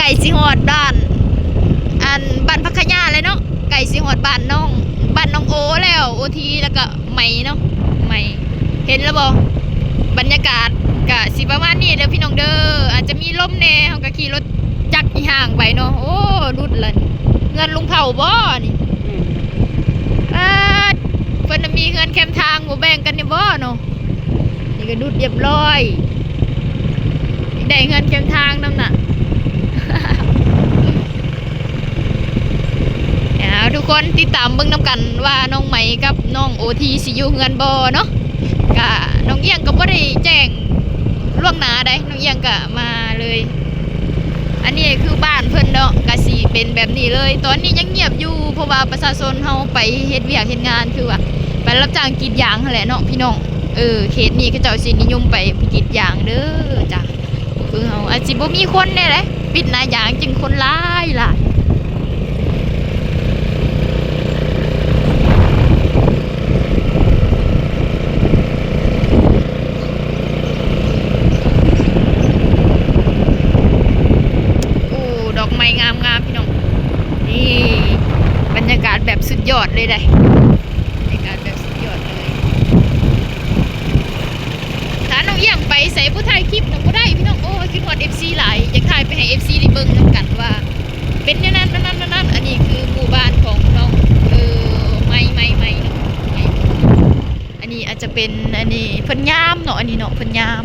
ກ້ຊິຮອດບ້ານ ອັນ ບ້ານຜັກຂະຫຍ້າແລ້ວເນາະ ໃກ້ຊິຮອດບ້ານນ້ອງ ບ້ານນ້ອງໂອແລ້ວ ໂອທີ ແລ້ວກໍໄໝເນາະ ໄໝ ເຫັນແລ້ວບໍ່? ບັນຍາກາດກະຊິປະມານນີ້ເດີພີ່ນ້ອງເດີ ອາດຈະມີລົມແດ່ ເຮົາກໍຂີ່ລົດຈັກອີ່ຫ່າງໄປເນາະ. ໂອ້ ຫຼຸດລະ ເຮືອນລຸງເຖົ້າບໍ່ນີ້? ປາດ ເພິ່ນນະມີເຮືອນແຄມທາງ ບໍ່ແບ່ງກັນແດ່ບໍ່ເນາະ? ນີ້ກໍດຸດຮຽບຮ້ອຍ ໄດ້ເຮືອນແຄມທາງນຳນະ. ເອົາ ທຸກຄົນຕິດຕາມເບິ່ງນຳກັນວ່ານ້ອງໄມກັບນ້ອງໂອທີຊິຢູ່ເຮືອນບໍ່ເນາະ. ກະນ້ອງອຽງກໍບໍ່ໄດ້ແຈ້ງລ່ວງໜ້າໃດ໋ ນ້ອງອຽງກະມາເລີຍ. ອັນນີ້ຄືບ້ານເພິ່ນເນາະ ກະຊິເປັນແບບນີ້ເລີຍ. ຕອນນີ້ຍັງງຽບຢູ່ ເພາະວ່າປະຊາຊົນເຮົາໄປເຮັດວຽກເຮັດງານ ຄືວ່າໄປຮັບຈ້າງກຣີດຢາງຫັ້ນແຫຼະເນາະພີ່ນ້ອງ. ເອີ ເຂດນີ້ເຂົາເຈົ້າຊິນິຍົມໄປກຣີດຢາງເດີຈ້າ. ຄືເຮົາອາດຊິບໍ່ມີຄົນແດ່ເດ ປິດໜ້າຢາງຈຶ່ງຄົນຫຼາຍຫຼາຍ. ໂອ້ ດອກໄມ້ງາມໆ ພີ່ນ້ອງ ນີ້ບັນຍາກາດແບບສຸດຍອດເລີຍໃດ໋ ບັນຍາກາດແບບສຸດຍອດເລີຍ. ຖ້ານ້ອງອຽງໄປໃສບໍ່ຖ່າຍຄລິບນະບໍ່ໄດ້ພີ່ນ້ອງ. ໂອ້ຍ ຄິດຮອດເອັຟຊີຫຼາຍ ຢາກຖ່າຍໄປໃຫ້ເອັຟຊີໄດ້ເບິ່ງນຳກັນວ່າເປັນແນວນັ້ນ ນັ້ນໆ ອັນນີ້ຄືໝູ່ບ້ານຂອງນ້ອງ ເອີ ໄມ ໄມ ໄມເນາະ ໄມ. ອັນນີ້ອາດຈະເປັນ ອັນນີ້ເພິ່ນຍາມເນາະ ອັນນີ້ເນາະ ເພິ່ນຍາມ.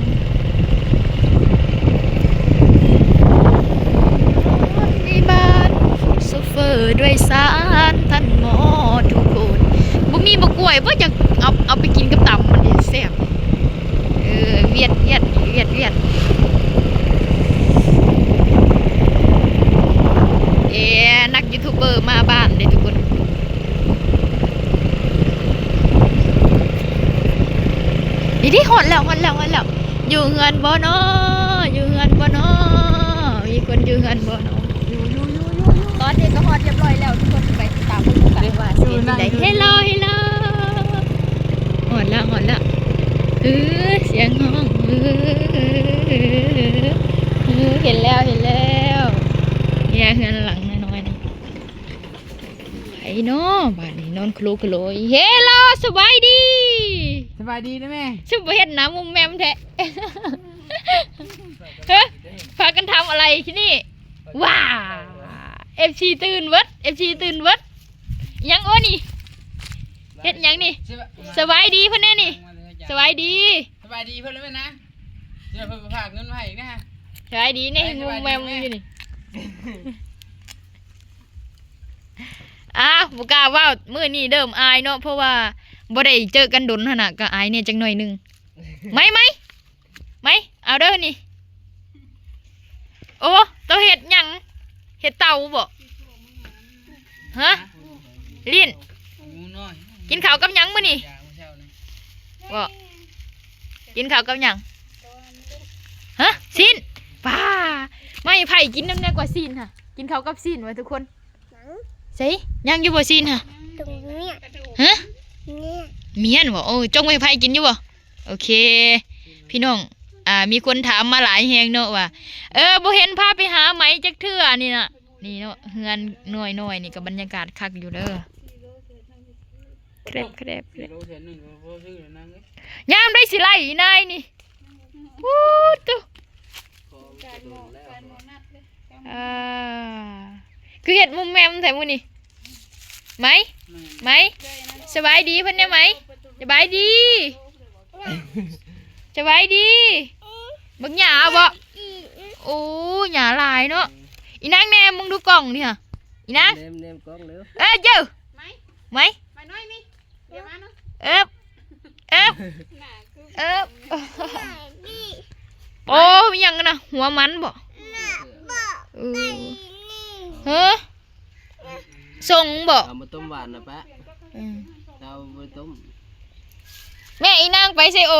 ໃນບ້ານໂຊເຟີໂດຍສານທັນໝໍທຸກຄົນ. ບໍ່ມີໝາກກ້ວຍບໍ່? ຢາກເອົາ ເອົາໄປກິນກັບຕຳ ມັນຊິແຊບ. ເອີ ວຽດ ວຽດ ວຽດ ວຽດ. ເອີ ນັກຢູທູບເບີມາບ້ານເດ້ທຸກຄົນ. ນີ້ເດ້ ຮອດແລ້ວ ຮອດແລ້ວ ຮອດແລ້ວ. ຢູ່ເຮືອນບໍ່ນໍ? ຢູ່ເຮືອນບໍ່ນໍ? ມີຄົນຢູ່ເຮືອນບໍ່ນໍ? ຢູ່ ຢູ່ ຢູ່ ຢູ່ ຢູ່. ຕອນນີ້ກໍຮອດຮຽບຮ້ອຍແລ້ວ ທຸກຄົນໄປຕິດຕາມເບິ່ງນຳກັນວ່າຊິເປັນຈັ່ງໃດ. ເຮໂລ ເຮໂລ ຮອດແລ້ວ ຮອດແລ້ວ. ເອີ ສຽງຮ້ອງ ເອີ ເອີ ເອີ ເອີ ເຫັນແລ້ວ ເຫັນແລ້ວ. ເຮືອນຫຼັງນ້ອຍໆນີ້ ໃຜນໍບາດນີ້ ນອນໂຄລໂຄໂລຍ. ເຮໂລ ສະບາຍດີ ສະບາຍດີເດີແມ່. ຊຸບບໍ່ເຫັນໜ້າມຸມແມມແທ້. ເຮີ ພາກັນທຳອະໄລທີ່ນີ້? ວ້າ ເອັຟຊີຕື່ນເບິດ ເອັຟຊີຕື່ນເບິດ. ຫຍັງໂອນີ້? ເຮັດຫຍັງນີ້? ສະບາຍດີເພິ່ນແດ່ນີ້. ສະບາຍດີ ສະບາຍດີເພິ່ນແລ້ວແມ່ນະ. ເພິ່ນບໍ່ພາເງິນມາໃຫ້ອີກນະ. ສະບາຍດີແດ່ ສະບາຍດີແມ່ ງຸມແງມຢູ່ນີ້. ອ້າວ ບໍ່ກ້າເວົ້າ ມື້ນີ້ເລີ່ມອາຍເນາະ ເພາະວ່າບໍ່ໄດ້ເຈີກັນດົນຫັ້ນນະ ກໍອາຍແດ່ຈັກໜ້ອຍໜຶ່ງ. ໄມ ໄມ ໄມ ເອົາເດີນີ້. ໂອ້ ໂຕເຮັດຫຍັງ? ເຮັດເຕົາບໍ? ຮະ? ລີ້ນ ກິນເຂົ້າກັບຫຍັງມື້ນີ້? ບໍ່ ກິນເຂົ້າກັບຫຍັງ? ຮະ? ຊີ້ນ ປ້າ ມາໃຫ້ໃຜກິນນຳແດ່ກວ່າຊີ້ນຫະ? ກິນເຂົ້າກັບຊີ້ນຫວາທຸກຄົນ? ໃສ ຍັງຢູ່ບໍ່ຊີ້ນຫະ? ຮະ? ມ້ຽນບໍ່? ໂອ້ ຈົ່ງໄວ້ໃຜກິນຢູ່ບໍ່? ໂອເຄ ພີ່ນ້ອງ ອ່າ ມີຄົນຖາມມາຫຼາຍແຮງເນາະວ່າ ເອີ ບໍ່ເຫັນພາໄປຫາໄໝຈັກເທື່ອນີ້ນະ. ນີ້ເນາະ ເຮືອນນ້ອຍໆນີ້ກໍບັນຍາກາດຄັກຢູ່ເດີ. ແຄບໆ ຍາມໃດຊິໄລ່ອີ່ນາຍນີ້? ປູດໂທ້ ອ່າ ຄືເຮັດມຸມແມມແທ້ມື້ນີ້. ໄໝ ໄໝ ສະບາຍດີເພິ່ນແດ່ໄໝ. ສະບາຍດີ ສະບາຍດີ. ບັກຫຍ້າເບາະ? ໂອ້ ຫຍ້າຫຼາຍເນາະ. ອີນາງແນມເບິ່ງດູກ້ອງນີ້ຫະ ອີນາງ ແນມ ແນມກ້ອງເດີ. ເອີ ເຈີ ໄໝ ໄໝ ໄໝນ້ອຍນີ້ ເອີບ ເອີບ ເອີບ. ໂອ້ ມີຫຍັງນະ ຫົວມັນເບາະ? ເອີ ເຮີ ສົ່ງເບາະ? ເອົາມາຕົ້ມຫວານນະປະ. ອືມ ເອົາມາຕົ້ມ. ແມ່ ອີນາງໄປໃສໂອ?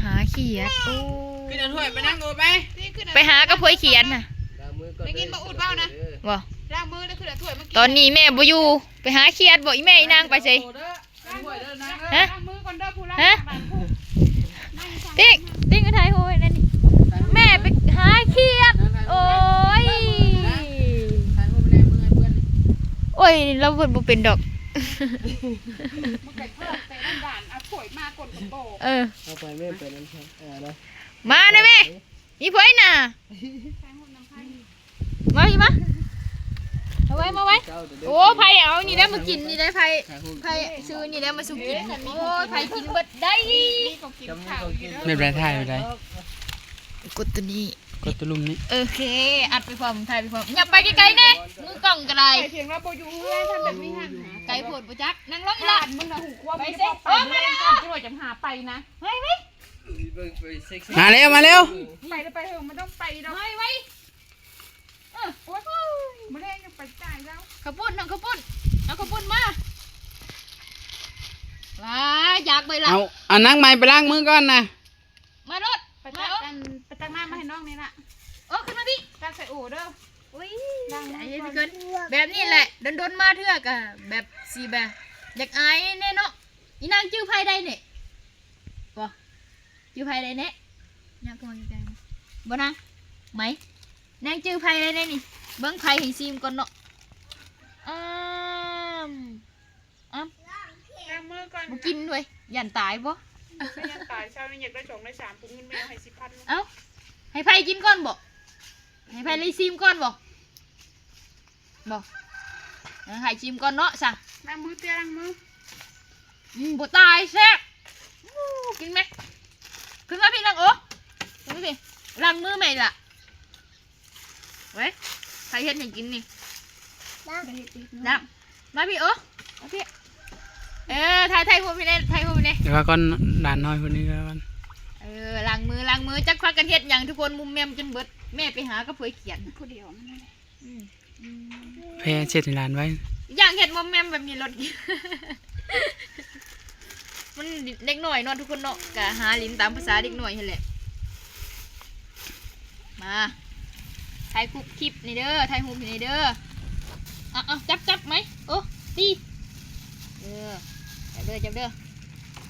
ຫາຂຽດ. ໂອ້ ຂຶ້ນເອົາຖ້ວຍໄປນຳໂອໄປ. ໄປຫາກັບພວຍຂຽດນະ. ໄດ້ຍິນບໍ່? ອຸດເວົ້ານະ ບໍ່? ລ້າງມືແລ້ວຂຶ້ນເອົາຖ້ວຍມາກິນ. ຕອນນີ້ແມ່ບໍ່ຢູ່ ໄປຫາຂຽດບໍ່? ອີແມ່ ອີນາງໄປໃສ? ຮະ? ລ້າງມືກ່ອນເດີ ຜູ້ລ້າງ ຮະ? ຕິກ ຕິກມາຖ່າຍຮູບໃຫ້ແດ່ນີ້. ແມ່ໄປຫາຂຽ ເອີຍ ລາວເພິ່ນບໍ່ເປັນດອກ. ມັນກໍເພິ່ນແຕ່ນັ້ນດ່ານ ເອົາຖ້ວຍມາກ່ອນກໍບອກ. ເອີ ເອົາໄປແມ່ນໄປນຳຊັ້ນ ເອີນະ ມານະແມ່. ມີໃຜນະ? ມາພີ່ມາ ມາໄວ ມາໄວ. ໂອ້ ໃຜເອົານີ້ໄດ້ມາກິນນີ້ໄດ້ ໃຜ ໃຜຊື້ນີ້ໄດ້ມາສູ່ກິນ. ໂອ້ຍ ໃຜກິນເບິດໄດ້. ແມ່ນໄດ້ຖ່າຍໄດ້ ກົດຕົວນີ້ ກົດຕົວລຸ່ມນີ້. ໂອເຄ ອັດໄປພ້ອມ ຖ່າຍໄປພ້ອມ. ຫຍັບໄປໄກໆແດ່ ມືກ້ອງກໍໄດ້. ໄປເຖິງແລ້ວບໍ່ຢູ່ເຮືອນ ທຳແບບນີ້ຫັ້ນນະ ໄກໂພດບໍ່ຈັກ. ນັ່ງລົງອີ່ຫຼ້າ ບ້ານມຶງນະ ຫູຄວາມ ໄປເຊ ເອີ ມາແລ້ວ ເຈົ້າຈະຫາໄປນະ. ໄປ ໄປ ມາແລ້ວ ມາແລ້ວ. ໄປແລ້ວໄປເຖິງ ມັນຕ້ອງໄປດອກ. ໄວໆ ເອີ ໂອ້ຍ ມາແລ້ວ ຍັງໄປຕາຍແລ້ວ. ເຂົ້າປຸ້ນ ນ້ອງເຂົ້າປຸ້ນ ເອົາເຂົ້າປຸ້ນມາ. ວ້າ ຢາກໄປລະ. ເອົາ ເອົາ ນັ່ງໃໝ່ ໄປລ້າງມືກ່ອນນະ. ມາໂລດ ໄປຕັກ ມາໂລດ ອັນ ໄປຕັກນ້ຳມາໃຫ້ນ້ອງນີ້ລະ. ເອີ ຂຶ້ນມາພີ່ ຕັກໃສ່ໂອເດີ. ໂອ້ຍ ລ້າງມືກ່ອນ ແບບນີ້ແຫຼະ ດົນໆມາເທື່ອກະແບບຊິແບບຢາກອາຍແດ່ເນາະ. ອີນາງຈື່ໃຜໄດ້ນີ້ ບໍ່? ຈື່ໃຜໄດ້ແນ່? ຍາກກໍຢູ່ໃກ້ບໍ່ນາງ? ໄໝ ນາງຈື່ໃຜໄດ້ແນ່ນີ້? ເບິ່ງໃຜໃຫ້ຊີມກ່ອນເນາະ. ອ້າມ ອ້າມ ລ້າງມືກ່ອນ ບໍ່ກິນເວີຍ ຢ້ານຕາຍບໍ່? ບໍ່ຢ້ານຕາຍ. ເຊົ້ານີ້ຢາກໄດ້ສອງໄດ້ສາມ ຜູ້ເງິນແມ່ເອົາໃຫ້ສິບພັນ. ເອົ້າ ໃຫ້ໃຜກິນກ່ອນບໍ່? ໃຫ້ໃຜໄດ້ຊີມກ່ອນບໍ່? ບໍ່ ເອີ ໃຫ້ຊີມກ່ອນເນາະຊະ. ລ້າງມືເຕ້ ລ້າງມື. ອືມ ບໍ່ຕາຍ ແຊບ. ອູ້ ກິນແມະ ຂຶ້ນມາພີ່ນາງໂອ ຂຶ້ນມາພີ່ ລ້າງມືແມະລະ. ເວີຍ ໃຜເຮັດໃຫ້ກິນນີ້? ລາງ ລາງ ມາພີ່ໂອ ມາພີ່. ເອີ ຖ່າຍ ຖ່າຍຮູບໃຫ້ແນ່ ຖ່າຍຮູບໃຫ້ແນ່. ດຽວກ່ອນ ຫຼານນ້ອຍຜູ້ນີ້ກ່ອນ. ເອີ ລ້າງມື ລ້າງມື. ຈັກພາກັນເຮັດຫຍັງທຸກຄົນ ມຸມແມມຈົນເບິດ. ແມ່ໄປຫາກັບເຜີຍຂຽນ ຜູ້ດຽວນັ້ນແຫຼະ. ອືມ ແພເຊັດໃຫ້ຫຼານໄວ້. ຢ່າງເຮັດມອມແມມແບບນີ້ໂລດ ມັນເດັກນ້ອຍເນາະທຸກຄົນເນາະ ກະຫາຫຼິ້ນຕາມພາສາເດັກນ້ອຍຫັ້ນແຫຼະ. ມາ ຖ່າຍຄຸບຄລິບນີ້ເດີ ຖ່າຍຮູບໃຫ້ນີ້ເດີ. ເອົາ ເອົາ ຈັບ ຈັບໄໝ ໂອ້ ຕີ ເອີ ຈັບເດີ ຈັບເດີ.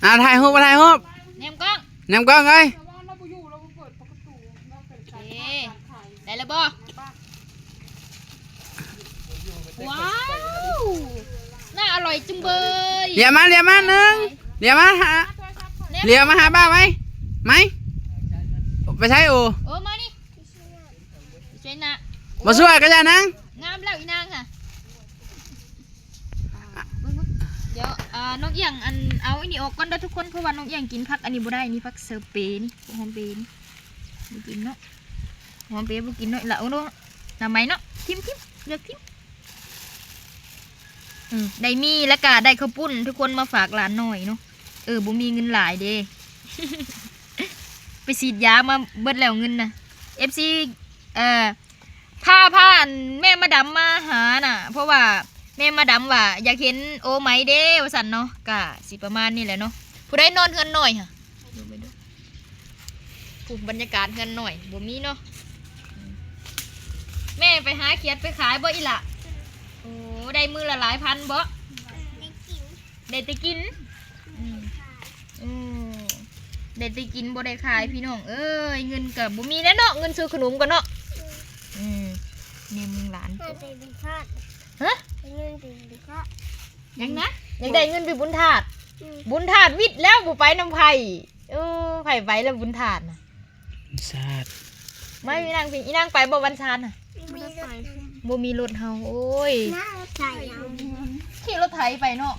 ອ່າ ຖ່າຍຮູບ ຖ່າຍຮູບ ແນມກ້ອງ ແນມກ້ອງເອີຍ. ເອີ ໄດ້ແລ້ວບໍ່? ວ້າວ ໜ້າອະລ່ອຍຈຸງເບີຍ. ຫຼຽມມາ ຫຼຽມມາ ໜຶ່ງ ຫຼຽມມາຫາ ແນມ ຫຼຽມມາຫາປ້າໄໝ ໄໝ ໄປໃສໂອ? ເອີ ມານີ້ ໃສນະ ມາຊ່ວຍກັນຢ່ານາງ. ງາມແລ້ວອີນາງຫະ. ດຽວ ອ່າ ນ້ອງອຽງ ອັນ ເອົາອັນນີ້ອອກກ່ອນເດີທຸກຄົນ ເພາະວ່ານ້ອງອຽງກິນຜັກອັນນີ້ບໍ່ໄດ້. ນີ້ຜັກເຊີເປນີ້ ຫອມເປນີ້ ບໍ່ກິນເນາະ ຫອມເປບໍ່ກິນເນາະ. ລະ ໂອ້ ນ້ຳໄໝເນາະ ຖິ້ມໆ ເລືອກຖິ້ມ. ອືມ ໄດ້ໝີ່ ແລ້ວກະໄດ້ເຂົ້າປຸ້ນທຸກຄົນ ມາຝາກຫຼານນ້ອຍເນາະ. ເອີ ບໍ່ມີເງິນຫຼາຍເດ້ ໄປສີດຢາມາເບິດແລ້ວເງິນນະ ເອັຟຊີ. ເອີ ພາ ພາ ອັນ ແມ່ມາດາມມາຫານະ ເພາະວ່າແມ່ມາດາມວ່າຢາກເຫັນໂອໄໝເດ້ວ່າຊັ້ນເນາະ. ກະຊິປະມານນີ້ແຫຼະເນາະ. ຜູ້ໃດນອນເຮືອນນ້ອຍຫະ? ພຸ້ນ ບັນຍາກາດເຮືອນນ້ອຍ ບໍ່ມີເນາະ. ແມ່ໄປຫາຂຽດໄປຂາຍບໍ່ອີ່ຫຼະ? ໂອ້ ໄດ້ມື້ລະຫຼາຍພັນບໍ່? ໄດ້ແຕ່ກິນ ອືມ ອືມ ໄດ້ແຕ່ກິນບໍ່ໄດ້ຂາຍ ພີ່ນ້ອງເອີຍ. ເງິນກະບໍ່ມີແລ້ວເນາະ ເງິນຊື້ຂະໜົມກ່ອນເນາະ. ອືມ ອືມ ນີ້ມຶງຫຼານ ຫະ? ຫຍັງນະ? ຢາກໄດ້ເງິນໄປບຸນທາດ. ອືມ ບຸນທາດວິດແລ້ວ ບໍ່ໄປນຳໃຜ. ໂອ້ ໃຜໄປລະບຸນທາດນະ? ສາດ ມາ ອີນາງ ອີນາງໄປບໍ່ວັນຊານນະ? ບໍ່ມີລົດ ບໍ່ມີລົດເຮົາ ໂອ້ຍ ຂີ່ລົດໄຖໄປເນາະ.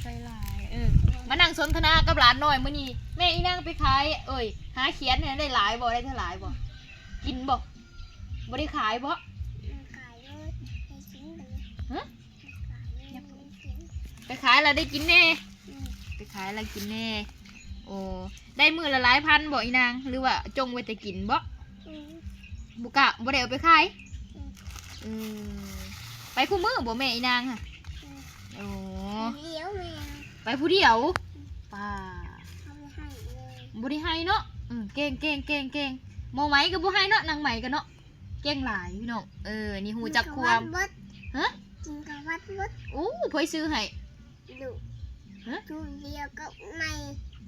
ໃສ່ຫຼາຍ ເອີ ມານັ່ງສົນທະນາກັບຫຼານນ້ອຍມື້ນີ້. ແມ່ ອີນາງໄປຂາຍ ເອີຍ ຫາຂຽນນີ້ໄດ້ຫຼາຍບໍ່? ໄດ້ເທົ່າຫຼາຍບໍ່? ກິນບໍ່? ບໍ່ໄດ້ຂາຍບໍ່? ຂາຍເລີຍ ໄດ້ກິນເລີຍ. ຫະ? ໄປຂາຍແລ້ວໄດ້ກິນແນ່. ອືມ ໄປຂາຍແລ້ວກິນແນ່. ໂອ້ ໄດ້ມື້ລະຫຼາຍພັນບໍ່ອີນາງ ຫຼືວ່າຈົ່ງໄວ້ແຕ່ກິນບໍ່? ອືມ ບໍ່ກະ ບໍ່ໄດ້ເອົາໄປຂາຍ. ອືມ ເອີ ໄປຄູ່ມື້ບໍ່ແມ່ອີນາງຫະ? ອືມ ໂອ້ ດຽວແມ່ ໄປຜູ້ດຽວ. ອືມ ປ້າ ເຂົາບໍ່ໄດ້ໃຫ້ເລີຍ ບໍ່ໄດ້ໃຫ້ເນາະ. ເອີ ເກັ່ງໆໆໆ ໝໍໄໝກໍບໍ່ໃຫ້ເນາະ ນາງໄໝກໍເນາະ. ເກັ່ງຫຼາຍພີ່ນ້ອງ. ເອີ ນີ້ຮູ້ຈັກຄວາມ ກິນກະວັດເບິດ ຫະ? ກິນກະວັດເບິດ. ໂອ້ ໃຜຊື້ໃຫ້? ລູກ ຫະ? ລູກດຽວກັບໃໝ່.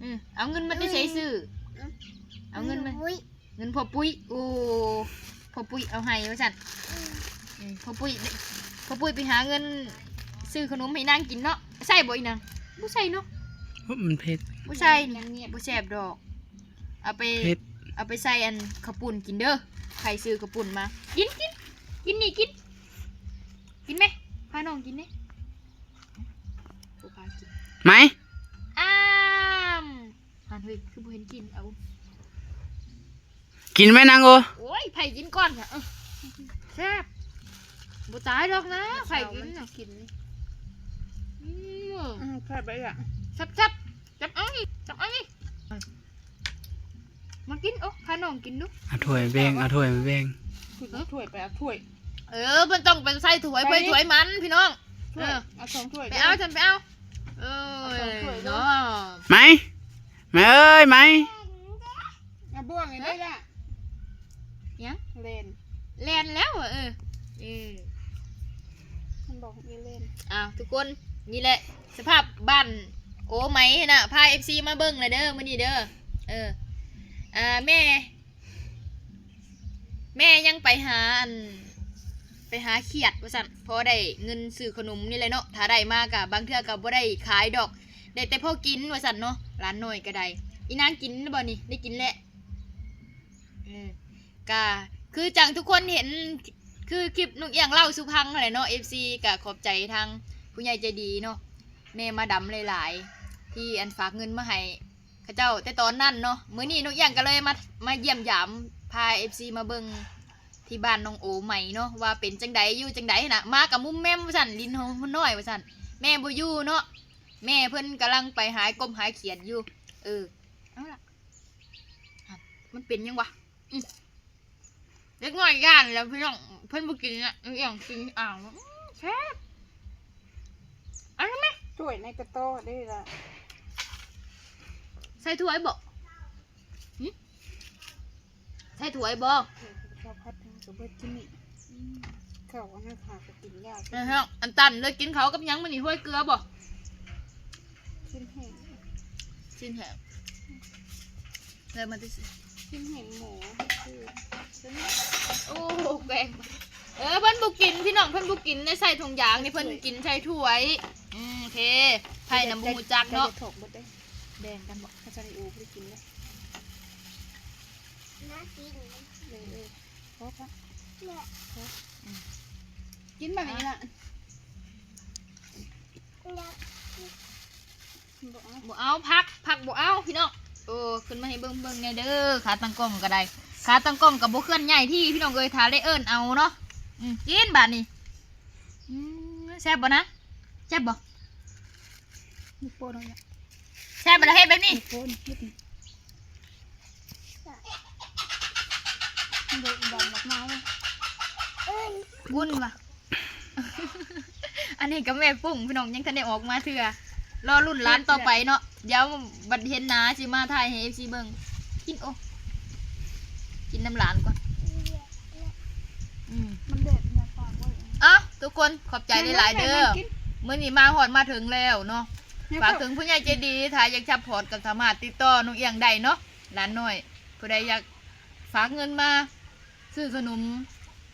ອືມ ເອົາເງິນມາແຕ່ໃສຊື້? ອືມ ເອົາເງິນມາ ເງິນພໍ່ປຸ້ຍ. ໂອ້ ພໍ່ປຸ້ຍເອົາໃຫ້ວ່າຊັ້ນ. ອືມ ອືມ ພໍ່ປຸ້ຍ ພໍ່ປຸ້ຍໄປຫາເງິນຊື້ຂະໜົມໃຫ້ນາງກິນເນາະ. ໃສ່ບໍ່ອີນາງ? ບໍ່ໃສ່ເນາະ. ໂອ້ ມັນເຜັດ. ບໍ່ໃສ່ນີ້ ບໍ່ແຊບດອກ. ເອົາໄປ ເຜັດ ເອົາໄປໃສ່ອັນເຂົ້າປຸ້ນກິນເດີ. ໃຜຊື້ເຂົ້າປຸ້ນມາ? ກິນ ກິນ ກິນນີ້ ກິນ ກິນແມະ. ພານ້ອງກິນແດ່. ບໍ່ພາກິນ. ໄໝ? ອ້າມ. ຫັ້ນເຮີ້ຍ ຄືບໍ່ເຫັນກິນ. ເອົາ ກິນໄໝນາງໂອ? ໂອ້ຍ ໃຜກິນກ່ອນຊະ? ເອີ ແຊບ. ບໍ່ຕາຍດອກນະ ໃຜກິນນະ. ກິນນີ້ ອືມ ອືມ ແຊບໄປລະ. ແຊບໆ. ຈັບເອົານີ້ ຈັບເອົານີ້. ມາກິນ. ໂອ້ ພານ້ອງກິນດູ. ເອົາຖ້ວຍແບ່ງ ເອົາຖ້ວຍມາແບ່ງ. ເອົາຖ້ວຍໄປ ເອົາຖ້ວຍ. ເອີ ເພິ່ນຕ້ອງໄປໃສ່ຖ້ວຍ ໄປ ເພິ່ນຖ້ວຍມັນ ພີ່ນ້ອງ. ເອີ ເອົາສອງຖ້ວຍ. ໄປເອົາ ເດີ ຊັ້ນໄປເອົາ. ເອີ ເອົາສອງຖ້ວຍເນາະ. ໄໝ? ໄໝເອີຍ ໄໝ? ເອົາບ່ວງໃຫ້ໄດ້ລະ. ຫຍັງ? ແລ່ນ ແລ່ນແລ້ວ. ເອີ ເອີ ມັນບອກໃຫ້ແລ່ນ. ອ້າວ ທຸກຄົນ ນີ້ແຫຼະສະພາບບ້ານໂອໄໝນະ ພາເອັຟຊີມາເບິ່ງແຫຼະເດີມື້ນີ້ເດີ. ເອີ ອ່າ ແມ່ ແມ່ຍັງໄປຫາ ອັນ ໄປຫາຂຽດວ່າຊັ້ນ ພໍໄດ້ເງິນຊື້ຂະໜົມນີ້ແຫຼະເນາະ. ຖ້າໄດ້ມາກະບາງເທື່ອກະບໍ່ໄດ້ຂາຍດອກ ໄດ້ແຕ່ພໍກິນວ່າຊັ້ນເນາະ. ຫຼານນ້ອຍກະໄດ້. ອີນາງກິນແລ້ວບໍ່ນີ້? ໄດ້ກິນແລ້ວ. ເອີ ກະຄືຈັ່ງທຸກຄົນເຫັນ ຄືຄລິບນົກອຽງເລົ່າສູ່ຟັງຫັ້ນແຫຼະເນາະ ເອັຟຊີ. ກະຂອບໃຈທາງຜູ້ໃຫຍ່ໃຈດີເນາະ ແມ່ມາດຳຫຼາຍໆ ທີ່ອັນຝາກເງິນມາໃຫ້ ເຂົາເຈົ້າແຕ່ຕອນນັ້ນເນາະ. ມື້ນີ້ນົກອຽງກະເລີຍມາ ມາຢ້ຽມຢາມ ພາເອັຟຊີມາເບິ່ງທີ່ບ້ານນ້ອງໂອໃໝ່ເນາະ ວ່າເປັນຈັ່ງໃດ ຢູ່ຈັ່ງໃດຫັ້ນນະ. ມາກະມຸມແມມວ່າຊັ້ນ ຫຼິ້ນຫົວນ້ອຍວ່າຊັ້ນ. ແມ່ບໍ່ຢູ່ເນາະ ແມ່ເພິ່ນກຳລັງໄປຫາກົບຫາຂຽດຢູ່. ເອີ ເອົາລະ ມັນເປັນຫຍັງວະ? ອືມ ເດັກນ້ອຍຢ້ານແລ້ວພີ່ນ້ອງ ເພິ່ນບໍ່ກິນນະ. ອີຫຍັງກິນ ອ້າວ ອືມ ແຊບ. ອັນນັ້ນແມະ ຖ້ວຍໃນກະຕໍເດ້ລະ. ໃສ່ຖ້ວຍບໍ່? ຫຶ? ໃສ່ຖ້ວຍບໍ່? ເອີ ເຂົ້າຜັດກະເບິດກິນນີ້. ອືມ ເຂົ້າອັນນັ້ນຫາກະກິນຍາກ. ເອີ ອັນຕັນເລີຍ ກິນເຂົ້າກັບຫຍັງມື້ນີ້? ຫ້ວຍເກືອບໍ່? ຊີ້ນແຫ້ງ ຊີ້ນແຫ້ງ. ເລີຍມາຕິ ຊີ້ນແຫ້ງໝູ. ໂອ້ ແກງ. ເອີ ເພິ່ນບໍ່ກິນ ພີ່ນ້ອງ ເພິ່ນບໍ່ກິນໃນໃສ່ຖົງຢາງນີ້ ເພິ່ນກິນໃສ່ຖ້ວຍ. ອືມ ໂອເຄ ໃຜນະບໍ່ຮູ້ຈັກເນາະ. ແບ່ງກັນບໍ່? ເຂົາຈະໄດ້ ໂອ ບໍ່ໄດ້ກິນເດ້. ເອີ ເອີ ພໍ ພໍ ແມ່ ພໍ ອືມ ກິນແບບນີ້ລະ. ບໍ່ເອົາ ບໍ່ເອົາ ຜັກ ຜັກບໍ່ເອົາ ພີ່ນ້ອງ. ໂອ້ ຂຶ້ນມາໃຫ້ເບິ່ງ ເບິ່ງແດ່ເດີ. ຂາຕັ້ງກ້ອງກະໄດ້ ຂາຕັ້ງກ້ອງກະບໍ່ເຄື່ອນຍ້າຍທີ່ ພີ່ນ້ອງເອີຍ ຖ້າໄດ້ເອີ້ນເອົາເນາະ. ອືມ ກິນບາດນີ້. ອືມ ແຊບບໍ່ນະ? ແຊບບໍ່? ແຊບບໍ່ລະ ເຮັດແບບນີ້ ບຸ້ນວ່າ. ອັນນີ້ກະແມ່ປຸ້ງ ພີ່ນ້ອງ ຍັງທັນໄດ້ອອກມາເທື່ອ. ລໍລຸ້ນຫຼານຕໍ່ໄປເນາະ. ດຽວບັດເຫັນໜ້າຊິມາຖ່າຍໃຫ້ເອັຟຊີເບິ່ງ. ກິນ ໂອ ກິນນຳຫຼານກ່ອນ. ອືມ ມັນແດດ ເອົາ ທຸກຄົນ ຂອບໃຈຫຼາຍໆເດີ. ມື້ນີ້ມາຮອດມາເຖິງແລ້ວເນາະ. ຝາກເຖິງຜູ້ໃຫຍ່ໃຈດີ ຖ້າຢາກຊັບພອດກະສາມາດຕິດຕໍ່ນ້ອງອຽງໄດ້ເນາະ. ຫຼານນ້ອຍ ຜູ້ໃດຢາກຝາກເງິນມາຊື້ຂະໜົມ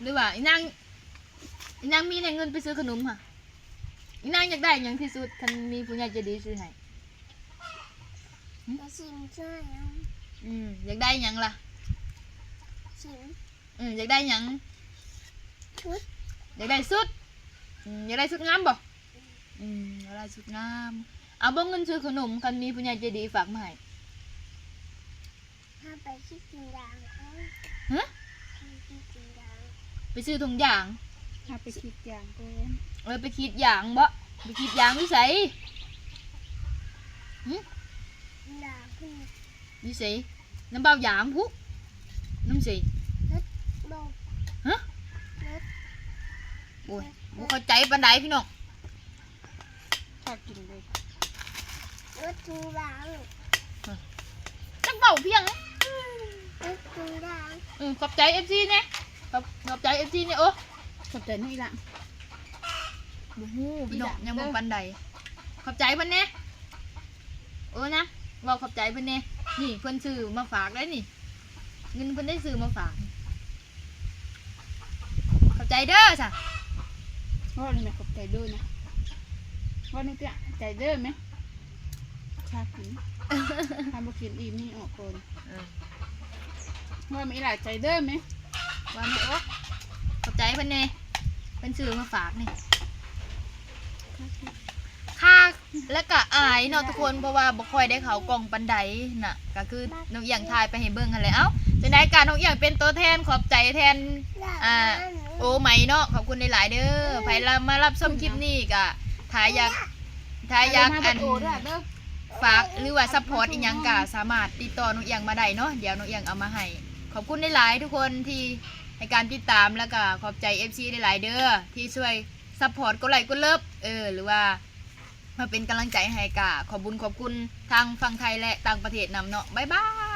ຫຼືວ່າອີນາງ ອີນາງມີແດ່ເງິນໄປຊື້ຂະໜົມຫະ? ອີນາງຢາກໄດ້ຫຍັງທີ່ສຸດ ຄັນມີຜູ້ໃຫຍ່ໃຈດີຊື້ໃຫ້? ຫຶ? ອືມ ຢາກໄດ້ຫຍັງລະ? ອືມ ຢາກໄດ້ຫຍັງ? ຊຸດ ຢາກໄດ້ຊຸດ. ອືມ ຢາກໄດ້ຊຸດງາມບໍ່? ອືມ ຢາກໄດ້ຊຸດງາມ. ເອົາບໍ່ເງິນຊື້ຂະໜົມ ຄັນມີຜູ້ໃຫຍ່ໃຈດີຝາກມາໃຫ້? ເຮົາໄປຊື້ຖົງຢາງກ່ອນ. ຫຶ? ໄປຊື້ຖົງຢາງ ໄປຊື້ຖົງຢາງ. ເຮົາໄປສີດຢາງກ່ອນ. ເອີ ໄປສີດຢາງບໍ? ໄປສີດຢາງຢູ່ໃສ? ຫຶ? ຢາງພຸ້ນ ຢູ່ໃສ? ນຳບ່າວຢາງພຸ້ນ. ນຳໃສ? ລົດບໍ່? ຫະ? ລົດ. ໂອ້ຍ ບໍ່ເຂົ້າໃຈປານໃດ ພີ່ນ້ອງ. ພາກິນເລີຍ ລົດຖົງຢາງ. ຈັກເວົ້າພຽງ ລົດຖົງຢາງ. ອືມ ຂອບໃຈເອັຟຊີແດ່. ຂອບ ຂອບໃຈເອັຟຊີແດ່. ໂອ້ ຂອບໃຈນະອີ່ຫຼ້າ. ບໍ່ຮູ້ ພີ່ນ້ອງ ຍັງບໍ່ປານໃດ. ຂອບໃຈເພິ່ນແດ່. ໂອ້ນະ ເວົ້າຂອບໃຈເພິ່ນແດ່. ນີ້ເພິ່ນຊື້ມາຝາກໄດ໋ນີ້ ເງິນເພິ່ນໄດ້ຊື້ມາຝາກ. ຂອບໃຈເດີຊະ. ເວົ້ານີ້ແມ່ ຂອບໃຈເດີນະ ເວົ້ານີ້ຕິ ໃຈເດີແມ່ ຖ້າກິນ ຖ້າບໍ່ກິນອີ່ມນີ້ອອກກ່ອນ ເອີ ເວົ້າແມ່ອີ່ຫຼ້າ ໃຈເດີແມ່ ວ່າແມ່ໂອ ຂອບໃຈເພິ່ນແດ່ ເພິ່ນຊື້ມາຝາກນີ້ ຄັກ ແລ້ວກະອາຍເນາະທຸກຄົນ ເພາະວ່າບໍ່ຄ່ອຍໄດ້ເຂົ້າກ້ອງປານໃດນະ ກະຄືນ້ອງອຽງຖ່າຍໄປໃຫ້ເບິ່ງຫັ້ນແຫຼະ. ເອົ້າ ຈັ່ງໃດກະນ້ອງອຽງເປັນຕົວແທນ ຂອບໃຈແທນ ອ່າ ໂອໄໝເນາະ ຂອບຄຸນຫຼາຍໆເດີ. ໃຜລະມາຮັບຊົມຄລິບນີ້ກະ ຖ້າຢາກ ຖ້າຢາກອັນ ຝາກ ຫຼືວ່າຊັບພອດອີ່ຫຍັງກະສາມາດຕິດຕໍ່ນ້ອງອຽງມາໄດ້ເນາະ ດຽວນ້ອງອຽງເອົາມາໃຫ້. ຂອບຄຸນຫຼາຍໆທຸກຄົນທີ່ໃຫ້ການຕິດຕາມ ແລ້ວກະຂອບໃຈເອັຟຊີຫຼາຍໆເດີ ທີ່ຊ່ວຍ ຊັບພອດ ກົດໄລ້ກົດເລີບ ເອີ ຫຼືວ່າມາເປັນກຳລັງໃຈໃຫ້ ກະຂອບບຸນຂອບຄຸນທາງຝັ່ງໄທ ແລະ ຕ່າງປະເທດນຳເນາະ. ບາຍບາຍ.